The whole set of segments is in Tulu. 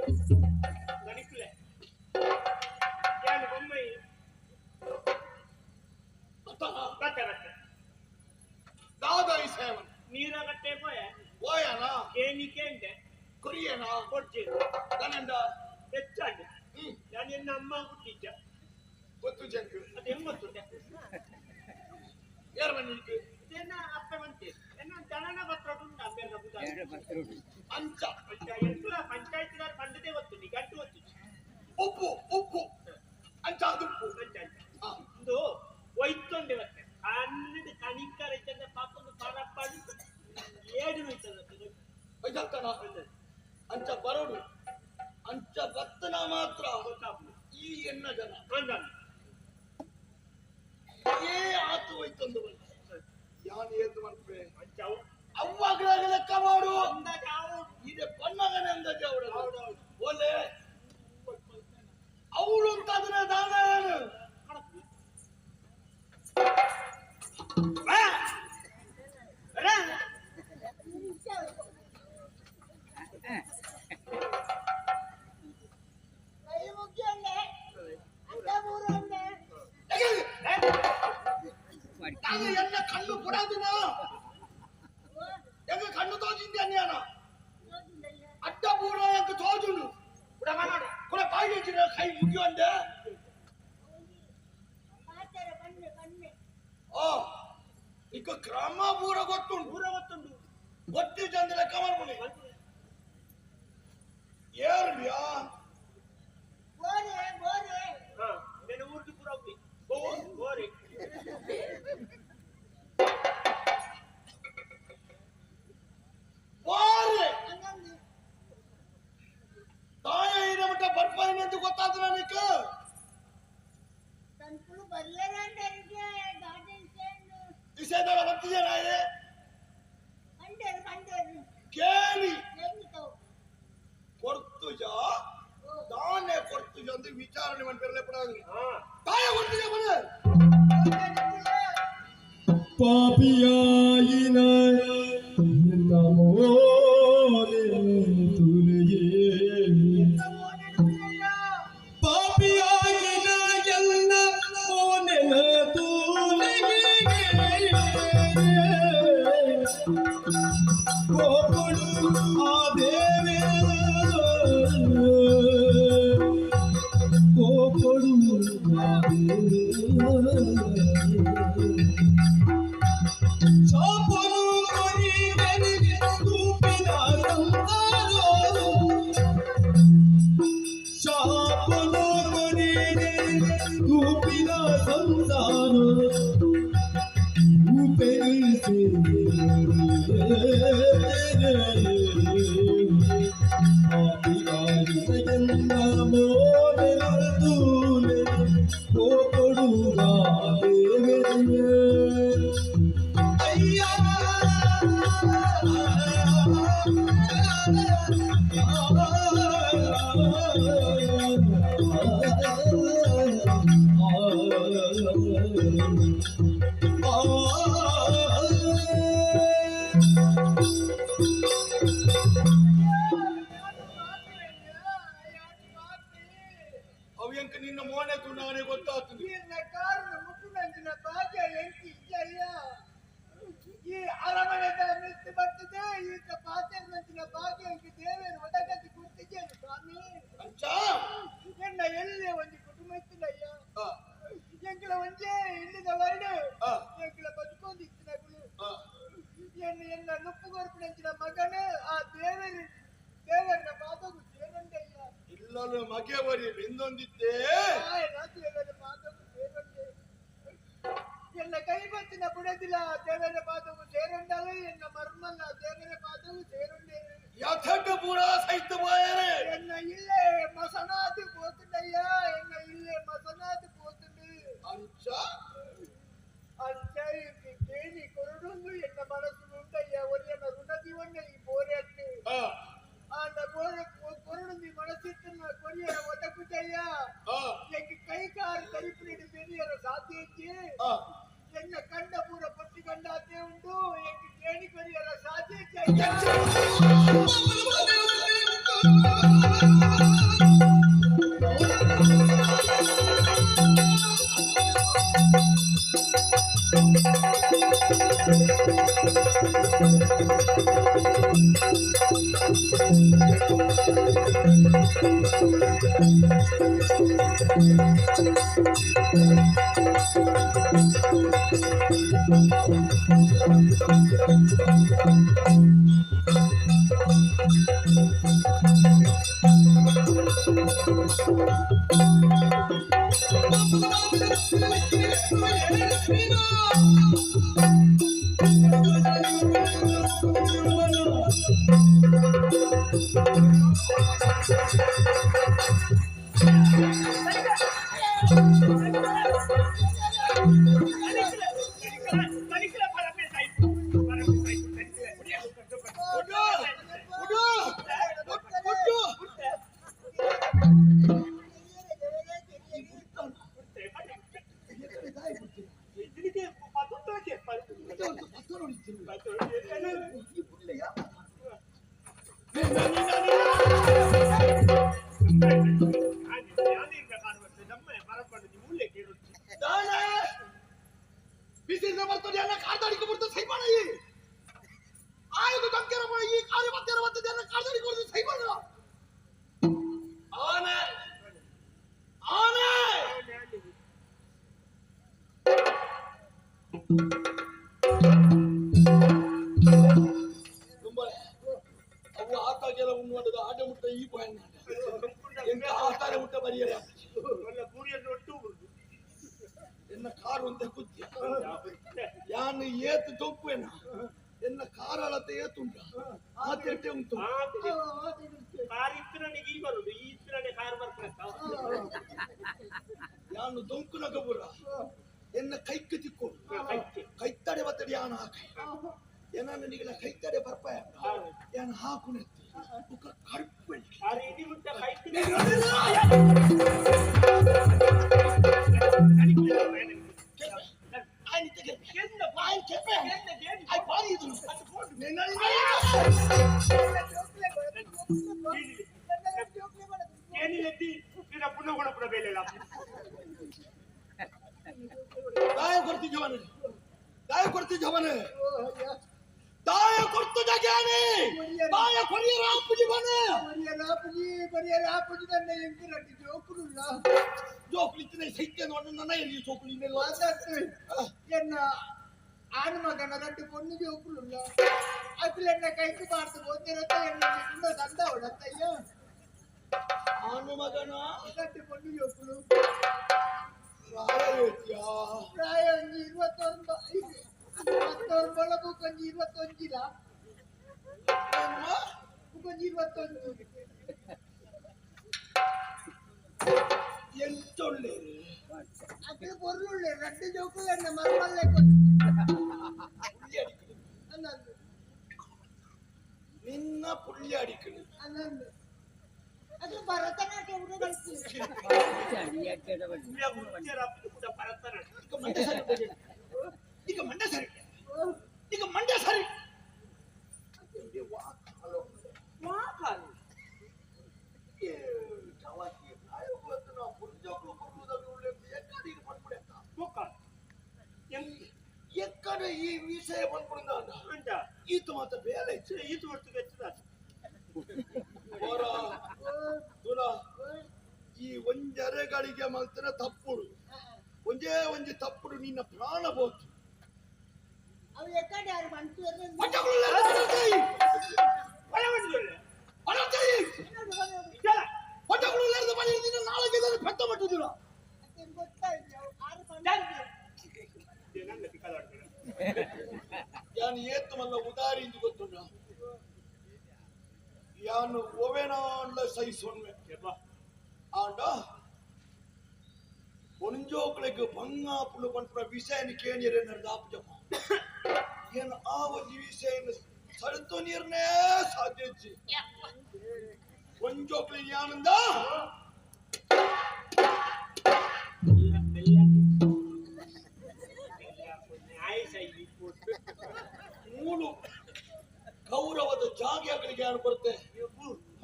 ದನಿಕ್ಲೆ ಯಾನ್ ಬೊಮ್ಮೈ ಅತ್ತ. ಬತ್ತೆ ಬತ್ತೆ. ದಾದ ಈ ಸೇವನ್? ನೀರಗಟ್ಟೆ ಪೋಯ. ಓಯನಾ? ಕೇನಿ ಕೇಂಡೆ. ಕೊರಿಯನಾ? ಕೊಡ್ಜಿ. ದನಂಡ? ಹೆಚ್ಚಾಂಡ್. ಹ್ಮ್. ಯಾನ್ ಎನ್ನ ಅಮ್ಮ ಹುಟ್ಟಿದ್ದ. ಗೊತ್ತು ಜಂಕ್. ಅದು ಹೆಂಗ್ ಗೊತ್ತುಂಟೆ? ಯಾರು ಬಂದಿಕ್ಕೆ? ಇದನ್ನ ಅಪ್ಪೆ ಬಂತೆ ಎನ್ನ ಜನನ ಪತ್ರ ಉಂಟು ಅಮ್ಮೆರ್ನ ಬುದ. ಅಂಚ. ಎಂಕುಲ ಪಂಚಾಯತ್ ಪಂಡದೇ ಗೊತ್ತು ನೀ ಗಂಟು ಗೊತ್ತು. ಉಪ್ಪು ಉಪ್ಪು ಅಂಚ ಅದು ಉಪ್ಪು. ಅಂಚ ಅಂಚ. ಆ. ಒಂದು ಒಯ್ತೊಂಡೆ ಬತ್ತೆ ಕನ್ನಡ ಕಣಿಕರ ಇದ್ದಂತೆ ಪಾಪೊಂದು ಪರಪ್ಪಡು ಏಡು ಹೋಯ್ತದ. ಬೈದಾಗ್ತಾನ ಅಂಚ ಬರೋಡು ಅಂಚ ಬತ್ತನ ಮಾತ್ರ. ಗೊತ್ತಾಪು. ಈ ಎನ್ನ ಜನ ಅಂದ. ಏ ಆತು ಹೋಯ್ತಂದು ಬಂದ ಯಾನ್ ಏತು ಮನ್ಪೆ? ಅಂಚ ಅವು. ಅವ್ವಾಗ್ಲಾಗ ಲೆಕ್ಕ ಮಾಡು. ಅಂದಾಜು ಅವು. ಇದೆ ಬಣ್ಣಗನೆ ಅಂದಾಜು ಅವಳು. ಹೌದೌದು. ಓಲೆ ಅವಳು ಅಂತಾದ್ರೆ ದಾನ ಏನು? ಕಣಪ್ಪು. ಬಾ. ಬರ. ಕೈ ಮುಗಿಯಂಡೆ ಅಡ್ಡ ಬೂರಂಡೆ. ನಾನು ಎನ್ನ ಕಣ್ಣು ಪುಡಾದಿನ ಎಂಗ ಕಣ್ಣು ತೋಜಿಂದೆ ಅನ್ಯಾನ ಅಡ್ಡ ಪೂರ ಎಂಕ ತೋಜುಂಡು. ಬುಡ ಮಾಡು. ಕುಡ ಬಾಯಿ ಹಚ್ಚಿರ ಕೈ ಮುಗಿಯುವಂದೆ. ಪಾತೆರ ಬನ್ನೆ ಬನ್ನೆ. ಓ ಇಕ್ಕ ಕ್ರಮ ಪೂರ ಗೊತ್ತುಂಟು. ಪೂರ ಗೊತ್ತುಂಟು. ಗೊತ್ತಿ ಚಂದ ಲೆಕ್ಕ ಮಾಡ್ಬುಣಿ ಏರ್ಬಿಯಾ. ಬೋರೆ ಬೋರೆ. ಹಾ ನೆನ ಊರ್ದು ಪೂರ ಹೋಗಿ ಬೋರಿ. ಬಾರೆ. ಹಂಗಂದು. ತಾಯ ಮಟ್ಟ ಬರ್ಪಾಯಿನ ಅಂತ ಗೊತ್ತಾದ ನನಗೆ. ತನ್ಕುಲು ಬರ್ಲೇರಂಡರಿಗೆ ಗಾರ್ಡನ್ ಸೇನು. ವಿಷಯದಳ ಬರ್ತಿದ್ದೇನಾಯೇ? ಕಂಡೇರು ಕಂಡೇರು. ಕೇಳಿ. ಏನಿತವು? ಕೊರ್ತುಜ ದಾನೆ ಕೊರ್ತುಜ ಅಂತ ವಿಚಾರಣೆ ಮಾಡಿ ಪಡಾಗಿ. ಹಾ. ತಾಯ ಕೊಡ್ತಿದ್ದೆ ಮನೆ. ಪಾಪಿಯಾಯಿನ ಎನ್ನ ಮೋನೆ ತುಲೆಯೇ, ಪಾಪಿಯಾಗಿನ ಎಲ್ಲ ಮೋನೆನ ತೂಲೆಗೆ ಕೋಪಡು ಆ ದೇವೇ, ಕೋಪಡು ಆ ದೇವೇ. ಶಾಪನು ಕೊರಿವೆನಿಗೆ ತೂಪಿದ ಸಂಸಾರೋ, ಶಾಪನು ಕೊರಿವೆನಿಗೆ ತೂಪಿದ ಸಂಸಾರೋ ಉಪೇರಿಸಿ ಪಾಪಿಯಾಗಿನ ಮೋನೆನ ತೂಲೆ ಕೋಪಡುವ ದೇವೇ ಅಯ್ಯ. ಅವು ಎಂಕ ನಿನ್ನ ಮೋನೆ ತುಣ್ಣಾನೆ ಗೊತ್ತಾಗ್ತದೆ. ನಿನ್ನ ಕಾರಣ ಮುಟ್ಟುನಂಚಿನ ಭಾಗ್ಯ ಎಂಕಿ ಇಜ್ಜಯ್ಯ. ಈ ಅರಮನೆದ ಮಿತ್ತು ಬರ್ತದೆ ಈತ ಪಾತೆರ್ನಂಚಿನ ಭಾಗ್ಯ ಎಂಕಿ ದೇವೇರು ಒದಗತಿ ಕೊಡ್ತಿದ್ದೇನೆ ಸ್ವಾಮಿ. ಅಂಚ. ಎನ್ನ ಎಲ್ಲೇ ಒಂಜಿ ಕುಟುಂಬ ಇತ್ತಿಲ್ಲಯ್ಯ. ಆ, ಎಂಕಲ ಒಂಜೇ ಇಲ್ಲಿದ ವೈಡು. ಆ. ಎಂಕಲ ಬದುಕೊಂದು ಇತ್ತಿನಗುಲು. ಆ. ಎನ್ನ ಎನ್ನ ನುಪ್ಪು ಕೊರ್ಪಿನಂಚಿನ ಮಗನು ಆ ದೇವರು ದೇವರನ ಪಾದವು ಸೇರಂಡಯ್ಯ. ಇಲ್ಲಲು ಮಗೆ ಬರಿ ಬಿಂದೊಂದಿದ್ದೆ. ಆಯನ ದೇವರ ಪಾದವು ಸೇರಂಡೆ. ಎನ್ನ ಕೈ ಬತ್ತಿನ ಬುಡದಿಲ್ಲ ದೇವರ ಪಾದವು ಸೇರಂಡಲು ಎನ್ನ ಮರ್ಮಲ್ಲ ದೇವರ ಪಾದವು ಸೇರಂಡೆ. ಯಥಟ್ ಪೂರ ಸಹಿತ ಬಾಯರೆ. ಎನ್ನ ಇಲ್ಲೇ ಮಸನಾದಿ ಪೋತುಂಡಯ್ಯ, ಎನ್ನ ಇಲ್ಲೇ ಮಸನಾದಿ ಪೋತುಂಡು. ಅಂಚ. ಅಂಚ ಕೇಳಿ ಕೊರಡುಂದು ಎನ್ನ ಮನಸ್ಸು ಉಂಡಯ್ಯ. ಒರಿಯನ ಋಣದಿವನ್ನ ಈ ಬೋರೆ ಅಟ್ಟು. ಆ, ಆಂಡ ಬೋರೆ ಕೊರಡುಂದಿ ಮನಸ್ಸಿಟ್ಟು ಕೊರಿಯನ ಒದಕುಜಯ್ಯ. ಆ, ಎಂಕ್ ಕೈ ಕಾರು ಕರಿಪಿನಿಡು ಬೆರಿಯರ ಸಾಧ್ಯ ಇಜ್ಜಿ. ಆ. ಎನ್ನ ಕಂಡ ಪೂರ ಪಟ್ಟಿ ಕಂಡಾತೆ ಉಂಟು ಎಂಕ್ ಕೇಣಿ ಕೊರಿಯರ ಸಾಧ್ಯ ಇಜ್ಜಿ ಅಯ್ಯ.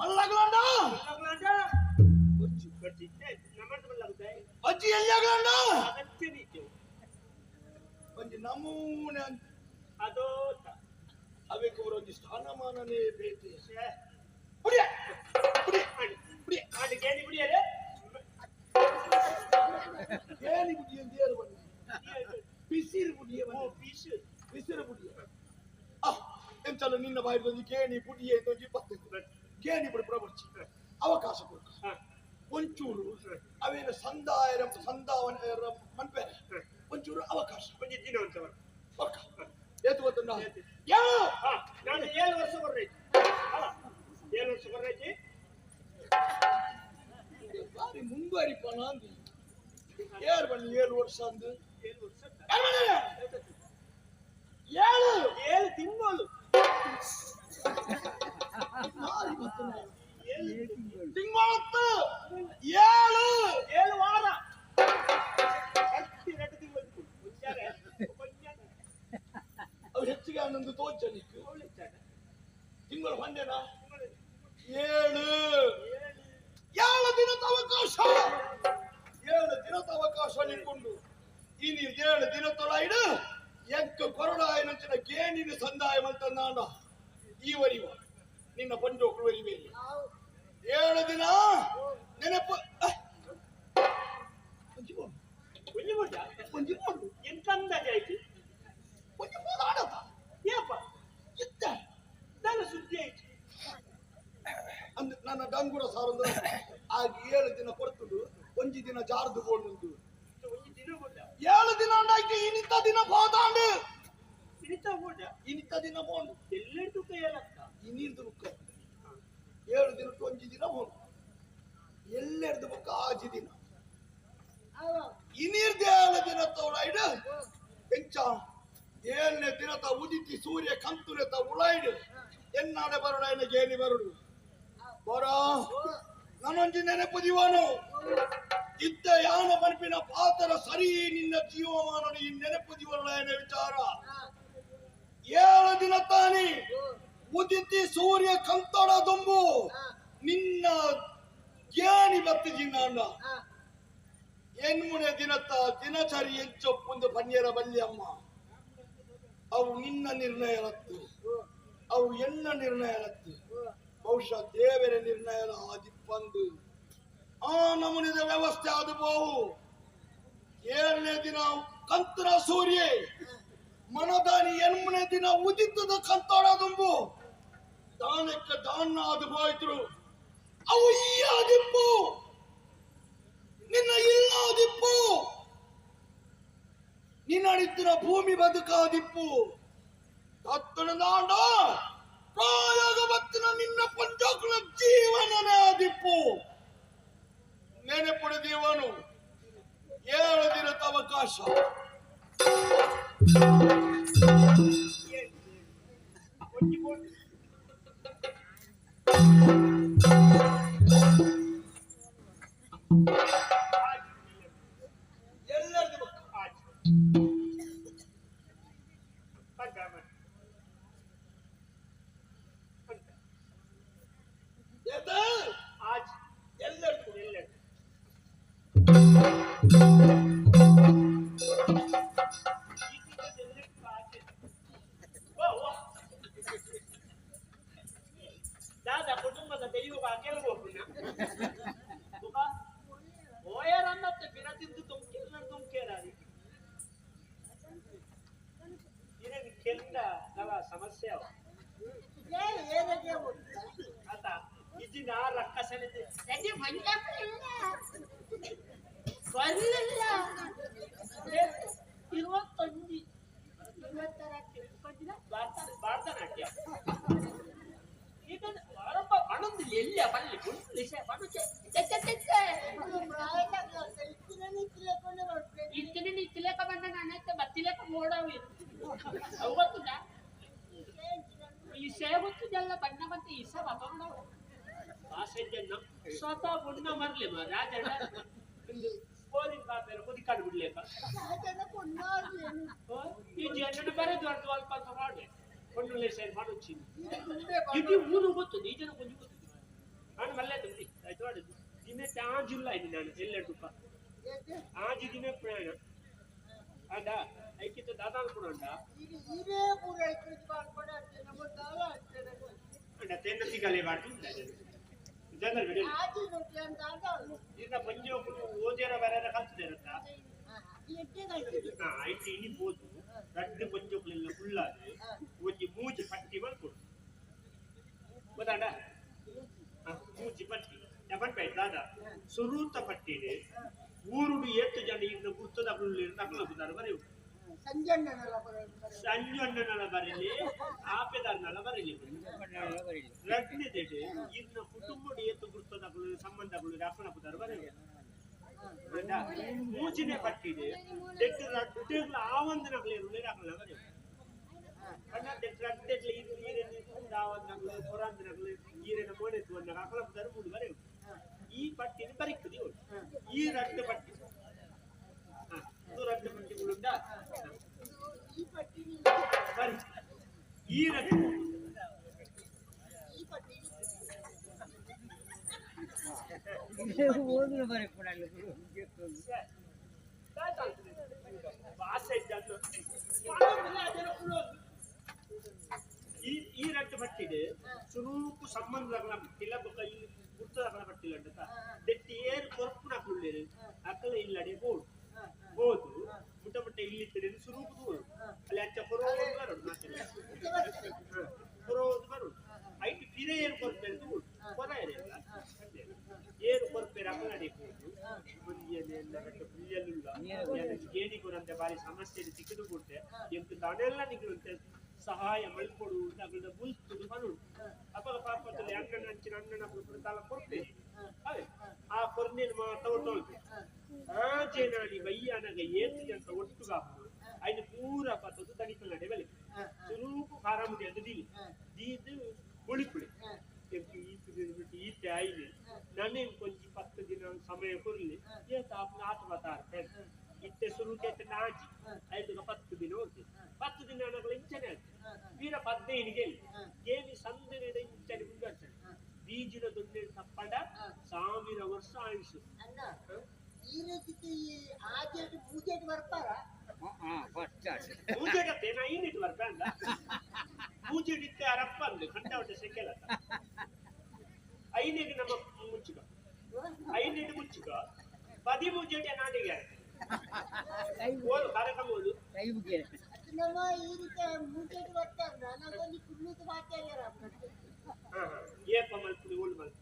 ಮಲ್ಲಗಲಂಡ ಅಜ್ಜಿ ಎಲ್ಲಿಯಾಗಲಂಡ ಒಂಜಿ ನಮೂನೆ ಅದೋ ಅವೇಕು ಒಂಜಿ ಸ್ಥಾನಮಾನನೇ ಬೇತೆ ಪುಡಿಯ ಪುಡಿ ಪುಡಿ ಅದು ಗೇಣಿ ಬಿಡಿಯಲೇ ಗೇಣಿ ಬುಡಿ ಅಂತ ಹೇಳು ಬನ್ನಿ ಬಿಸಿರು ಬುಡಿಯ ಓ ಬಿಸಿರು ಬಿಸಿರು ಬುಡಿಯ ಆ ಎಂಚಲ ನಿನ್ನ ಬಾಯಿ ಬಂದು ಗೇಣಿ ಬುಡಿಯೇ ಅಂತ ಇಪ್ಪತ್ತೈದು ಗೇಣಿ ಬುಡಿ ಪ್ರವರ್ಚಿ ಅವಕಾಶ ಕೊಡು ಒಂಚೂರು ಅವೇನು ಸಂದಾಯ ಸಂದಾವನ ಮನ್ಪೇರೆ ಒಂಚೂರು ಅವಕಾಶ ಒಂಜಿ ದಿನ ಅಂತ ಪಕ್ಕ ಏತು ಗೊತ್ತುಂಡ ಏಳು ನಾನು 7 ವರ್ಷ ಬರ್ರೈತಿ 7 ವರ್ಷ ಬರ್ರೈತಿ ಬಾರಿ ಮುಂದುವರಿಪಣ ಅಂದು ಏಳು ಬನ್ನಿ 7 ವರ್ಷ ಅಂದು 7 ವರ್ಷ 7 7 ತಿಂಗಳು ತಿಂಗಳತ್ತು 7 7 ವಾರ 2 ತಿಂಗಳು ಅವು ಹೆಚ್ಚಿಗೆ ಅನ್ನೊಂದು ತೋಚಲಿಕ್ಕೆ ತಿಂಗಳು ಹೊಂದೇನಾ 7 7 ದಿನದ ಅವಕಾಶ 7 ದಿನದ ಅವಕಾಶ ನಿಕ್ಕೊಂಡು ಈ ನೀರು 7 ದಿನ ತೊಳೈಡು ಎಂಕ ಕೊರಡಾಯನಂಚಿನ ಗೇಣಿನ ಸಂದಾಯ ಅಂತಂದಾಂಡ ಈ ವರಿವ ನಿನ್ನ ಪಂಜೋಕ್ಳು ವರಿಬೇರಿ 7 ದಿನ ನೆನಪು ಎಂತ ಅಂದಾಜಾಯ್ತು ಒಂಜಿ ಪೋದ ಆಡತ ಏಪ ಇತ್ತ ನಾನು ಸುದ್ದಿ ಆಯ್ತು ಅಂದ್ ನನ್ನ ಡಂಗುರ ಸಾರಂದು ಆಗ 7 ದಿನ ಕೊಡ್ತುಂಡು ಒಂಜಿ ದಿನ ಜಾರ್ದು ಬೋಳುಂಡು ಒಂಜಿ ದಿನ ಕೊಟ್ಟ 7 ದಿನ ಉಂಡಾಯ್ತು ಇನಿತ ದಿನ ಹೋದಾಂಡು ಇನಿತ ಹೋದ ಇನಿತ ದಿನ ಬೋಂಡು ಎಲ್ಲೆಡ್ದು ಕೈಯಲತ್ತ ಇನ್ನೀರ್ದು ಬುಕ್ಕ 7 ದಿನಕ್ಕೆ ಒಂಜಿ ದಿನ ಬೋಂಡು ಎಲ್ಲೆಡ್ದು ಬುಕ್ಕ ಆಜಿ ದಿನ ಇನ್ನೀರ್ದು 7 ದಿನ ತೋಳೈಡು ಎಂಚ 7ನೇ ದಿನದ ಉದಿತಿ ಸೂರ್ಯ ಕಂತುನೆತ ಉಳೈಡು ಎನ್ನಾಡೆ ಬರುಡೈನ ಗೇಣಿ ಬರುಡು ಬರ ನಾನೊಂಜಿ ನೆನಪು ದಿವನು ಇದ್ದ ಯಾನ ಬನ್ಪಿನ ಪಾತ್ರ ಸರಿ ನಿನ್ನ ಜೀವಮಾನ ಈ ನೆನಪು ದಿವನ ವಿಚಾರ 7 ದಿನ ತಾನಿ ಉದಿತಿ ಸೂರ್ಯ ಕಂತಡ ದುಂಬು ನಿನ್ನ ಗೇಣಿ ಬತ್ತಿ ಜಿನ್ನ ಎನ್ಮುನೆ ದಿನತ್ತ ದಿನಚರಿ ಎಂಚೊಪ್ಪುಂದು ಪನ್ಯರ ಬಲ್ಯಮ್ಮ ಅವು ನಿನ್ನ ನಿರ್ಣಯ ರತ್ತು ಅವು ಎನ್ನ ನಿರ್ಣಯ ರತ್ತು ಬಹುಶಃ ದೇವರ ನಿರ್ಣಯ ಆದಿಪ್ಪಂದು ಆ ನಮೂನಿದ ವ್ಯವಸ್ಥೆ ಅದು ಬೋವು 7ನೇ ದಿನ ಕಂತರ ಸೂರ್ಯ ಮನದಾನಿ 8ನೇ ದಿನ ಉದಿತದ ಕಂತೋಡ ದುಂಬು ದಾನಕ್ಕೆ ದಾನ ಅದು ಹೋಯ್ತರು ಅವು ಈ ಆದಿಪ್ಪು ನಿನ್ನ ಇಲ್ಲ ಆದಿಪ್ಪು ನಿನ್ನಡಿತ್ತಿನ ಭೂಮಿ ಬದುಕಾದಿಪ್ಪು ತತ್ತಣದಾಂಡ ಪ್ರಾಯೋಗ ಬತ್ತಿನ ನಿನ್ನ ಪಂಚೋಕುಲ ಜೀವನನೇ ಆದಿಪ್ಪು ನೆನಪುಡ ದೇವನು 7 ದಿನದ ಅವಕಾಶ ಎಲ್ಲರದು ಆಜ್ ಎಲ್ಲರದು ಎಲ್ಲರದು ದಾದಾ ಕುಟುಂಬದ ದೈವ ಕೆಲವು ಓಯರನ್ನತ್ತೆ ಬಿನ ತಿಂದು ತುಮ್ಕೇರ ತುಮ್ಕೇರ ಕೆಂಡ ನವ ಸಮಸ್ಯೆ ಆತ ಇಜಿನ ರಕ್ಕಸನಿದೆ ಭರತನಾಟ್ಯ ಎಲ್ಲಿ ಬಲ್ಲಿ ಇತ್ತಿನ ಇತ್ತಿಲೇಕ ಬಂದ ನಾನೈತೆ ಬತ್ತಿಲೇಕ ಓಡಾವಿ ಅವು ಗೊತ್ತದ ಈ ಸೇ ಗೊತ್ತದೆಲ್ಲ ಬಣ್ಣ ಬಂತ ಈ ಸೇ ಬತ್ತೊಂಡವು ಭಾಷೆ ಸ್ವತಃ ಬುಣ್ಣ ಮರ್ಲಿ ರಾಜ ಕೋಲಿನ ಬಾಪೇರ ಕುದಿಕಾಡು ಬಿಡ್ಲೇಕ ಈ ಜನ ಬರೇ ದೊಡ್ಡ ಅಲ್ಪ ಮಾಡಿ ಕೊಂಡು ಸೇರ್ ಮಾಡೋಚಿ ಇದು ಊರು ಗೊತ್ತು ಈ ಜನ ಕೊಂಚ ಗೊತ್ತು ನಾನು ಮಲ್ಲೆ ತುಡಿ ಆಯ್ತು ಮಾಡಿ ದಿನ ಚಾರ್ಜ್ ಇಲ್ಲ ಇನ್ನು ನಾನು ಎಲ್ಲೆಡುಪ್ಪ ಆಜಿ ದಿನ ಪ್ರಯಾಣ ಅಂಡ ಐಕಿತ ದಾದಾಲ್ ಕೂಡ ಉಂಡ ಇದೇ ಪೂರ ನಮ್ಮ ದಾಲ ಅಂಡ ತೇನ ಸಿಗಲೆ ಬಾಟು ಜನರು ಬಿಡಿ ಆಜಿ ರೊಟ್ಟಿ ಅಂತ ಇನ್ನ ಪಂಜೋಕುಲು ಓದೇರ ಬರೆರ ಕಲ್ತಿದಾರಂತ ಐತಿ ಇನಿ ಬೋದು ರಡ್ಡು ಪಂಜೋಕುಲೆಲ್ಲ ಫುಲ್ಲಾದೆ ಒಂಜಿ ಮೂಜಿ ಪಟ್ಟಿ ಮಲ್ಕೊಡು ಗೊತ್ತಾಂಡ ಮೂಜಿ ಪಟ್ಟಿ ಪಟ್ಟಿ ದಾದ ಸುರೂತ ಪಟ್ಟಿದೆ ಊರುಡು ಏತ್ತು ಜನ ಇನ್ನ ಗುರ್ತದ ತಕಲ ಬುದಾರ ಬರೆಯು ಸಂಜಣ್ಣನಲ ಬರಲಿ ಆಪೆದಾರ್ನಲ ಬರಲಿ ರಡ್ನೆದೆಡೆ ಇನ್ನ ಕುಟುಂಬಡು ಏತು ಗುರ್ತದಕಲು ಸಂಬಂಧಗಳು ಅಕ್ಕನ ಬುದಾರ ಬರೆಯು ಮೂಜಿನೆ ಪಟ್ಟಿದೆ ದೆಟ್ಟು ರಡ್ಡುಗ್ಲ ಆವಂದನಗ್ಲ ಅಕಲ ಬರೆಯು ಅಣ್ಣ ದೆಟ್ಟು ರಡ್ಡೆಟ್ಲ ಇದು ಈರೆನ ಆವಂದನಗ್ಲು ಹೊರಾಂದನಗ್ಲು ಈರೆನ ಮೋನೆತ್ತು ಅನ್ನ ಅಕಲ ಬುದಾರ ಮೂಡು ಬರೆಯು ಈ ಪಟ್ಟಿನ ಬರಿಕ್ಕದಿ ಈ ರಡ್ಡು ಪಟ್ಟಿ ರಡ್ಡು ಪಟ್ಟಿಗಳುಂಡ ಬರಿ ಈ ರಡ್ಡು ಈ ರಡ್ಡು ಪಟ್ಟಿದೆ ಸುರೂಪು ಸಂಬಂಧಗಳ ಪಟ್ಟಿಲ್ಲ ಬೊಕ್ಕ ಇಲ್ಲಿ ಗುರ್ತದಕಲ ಪಟ್ಟಿಲ್ಲ ಅಂತ ದೆಟ್ಟಿ ಏರು ಕೊರ್ಪುನ ಕುಳ್ಳೇರು ಅಕ್ಕಲ ಇಲ್ಲಡೆ ಬೋಡು ಬೋದು ಮುಟ್ಟ ಮುಟ್ಟ ಇಲ್ಲಿ ಸುರೂಪು ದೂರು ಅಲ್ಲಿ ಅಂಚ ಕೊರೋದು ಬರೋದು ಮಾತೆಲ್ಲ ಕೊರೋದು ಬರೋದು ಐಟು ಪಿರೆ ಏರು ಕೊರ್ಪೇರು ದೂರು ಕೊರ ಏರಿಲ್ಲ ಏರು ಕೊರ್ಪೇರು ಅಕ್ಕಲಡೆ ಬೋದು ಒಂದಿಯನ್ನೆಲ್ಲ ಪುಳ್ಯಲುಲ್ಲ ಗೇಣಿ ಕೊರಂತೆ ಬಾರಿ ಸಮಸ್ಯೆ ಸಿಕ್ಕಿದು ಕೊಡ್ತೆ ಎಂತ ದಣೆಲ್ಲ ನಿಗಲಂತೆ ಸಹಾಯ ಮಲ್ಕೊಡು ಅಗಲ್ದ ಬುಲ್ತುದು ಬರುಡು ಅಪಗ ಪಾಪದಲ್ಲಿ ಅಣ್ಣನ ಅಂಚಿನ ಅಣ್ಣನ ತಾಲ ಕೊರ್ಪೆ ಅವೇ ಆ ಕೊರ್ನೇನು ಮಾತ ಒಟ್ಟೊಳ್ತೆ ಆಚೆ ನಾಡಿ ಬಯ್ಯಾನಗ ಏತು ಜನ ಒಟ್ಟು ಕಾಪು ಐದು ಪೂರ ಪತ್ತದು ದಣಿಕಲ್ನಡೆ ಬಲೆ ಸುರೂಪು ಖಾರ ಮುಡಿ ಅದು ದೀಲಿ ದೀದು ಹುಳಿಪುಳಿ ಈತೆ ಆಯ್ನೆ ನನ್ನೇನು ಕೊಂಚ 10 ದಿನ ಸಮಯ ಕೊರ್ಲಿ ಏತ ಆಪ್ನ ಆತ ಬತಾರ ಇತ್ತೆ ಸುರುಕೆ ನಾಜಿ ಐದು 10 ದಿನ ಹೋಗ್ತದೆ 10 ದಿನ ಅನ್ನಗಳು ಇಂಚನೆ ಆಗ್ತದೆ ವೀರ 15 ಗೆಲ್ಲಿ ಗೇಲಿ ಸಂದೆನೆಡ ಇಂಚನೆ ಮುಂದುವರ್ಸನೆ ಬೀಜಿನ ದೊಡ್ಡ ತಪ್ಪಡ 1000 ವರ್ಷ ಆಯುಷು ಈ ರೀತಿ ಆಜೆಟ್ ಪೂಜೆಟ್ ಬರ್ತಾರ ಪೂಜೆಡತ್ತೆ ನಾ ಈನಿಟ್ ಬರ್ಪ ಅಂದ ಪೂಜೆಡಿತ್ತೆ ಅರಪ್ಪ ಅಂದೆ ಕಂಡವಟೆ ಸೆಕೆಲ ಐನಿಗೆ ನಮ್ಮ ಮುಚ್ಚುಗ ಐನಿಟ್ಟು ಮುಚ್ಚುಗ 13 ನಾಡಿಗೆ ಓದು ಕಾರ್ಯಕ್ರಮ ಓದು ನಮ್ಮ ಈ ರೀತಿ ಮುಂಚೆಟ್ ಬರ್ತಾರ ನನಗೊಂದು ಕುಡ್ಲುದು ಮಾತಾಡ್ಯಾರ ಏಪ ಮಲ್ಪುಡಿ ಓಳು ಮಲ್ಪ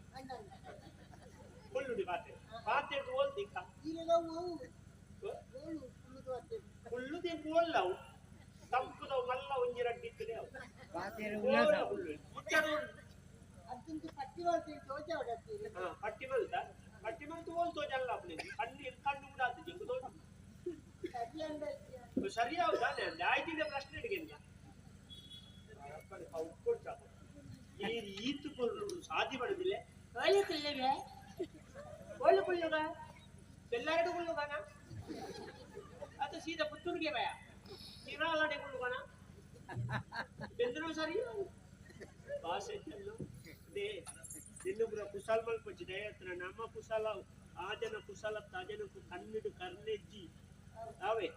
ಕುಳ್ಳುಡಿ ಪಾತೆ ಪಾತೆ ಓಲ್ ದಿಕ್ಕ ಕುಳ್ಳುದಿ ಓಲ್ಲವು ತಂಪುದವು ಮಲ್ಲ ಒಂಜಿ ರಡ್ಡಿತ್ತದೆ ಅವು ಪಟ್ಟಿ ಮಲ್ತ ಪಟ್ಟಿ ಮಲ್ತು ಓಲ್ ತೋಜಲ್ಲ ಅಪ್ನೆ ಕಣ್ಣು ಕಣ್ಣು ಕೂಡ ಆತು ಜಿಂಗು ತೋಜ ಸರಿ ಹೌದಾನೆ ಆಯ್ತಿದೆ ಪ್ರಶ್ನೆ ಅಡಿಗೆ ಈ ಈತು ಸಾಧಿ ಮಾಡುದಿಲ್ಲ ಒಳ್ಳೆ ಕುಳ್ಳುಗೆ ಒಳ್ಳೆ ಕುಳ್ಳುಗ ಎಲ್ಲಾರಡು ಕುಳ್ಳುಗಾನ ಅದು ಸೀದಾ ಪುತ್ತೂರಿಗೆ ಭಯ ನಿರಾಲಡೆ ಕುಳ್ಳುಗಾನ ಬೆಂದರು ಸರಿ ಭಾಷೆ they ಇನ್ನೊಬ್ಬರ ಕುಶಾಲ್ ಮಲ್ಪೊಚ್ಚಿ ದಯತ್ರ ನಮ್ಮ ಕುಶಾಲ ಆ ಜನ ಕುಶಾಲ ಆ ಜನಕ್ಕೂ ಕಣ್ಣಿಡು ಕರ್ನೆಜ್ಜಿ ಅವೇ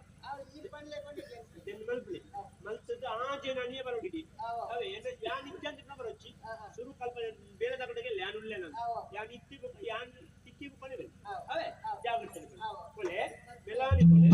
ಮಲ್ಪಲಿ ಮಲ್ತದ್ದು ಆ ಜನ ಅನಿಯ ಬರೋಡಿ ಅವೇ ಏನ ಯಾನ್ ಇಜ್ಜಂತ ಬರೋಚ್ಚಿ ಸುರು ಕಲ್ಪ ಬೇರೆದ ಕಡೆಗೆ ಯಾನ್ ಉಳ್ಳೆ ನಾನು ಯಾನ್ ಇತ್ತಿ ಯಾನ್ ತಿಕ್ಕಿ ಕೊನೆ ಅವೇ ಜಾಗ್ರತೆ ಕೊಲೆ ಬೆಲಾನಿ ಕೊಲೆ.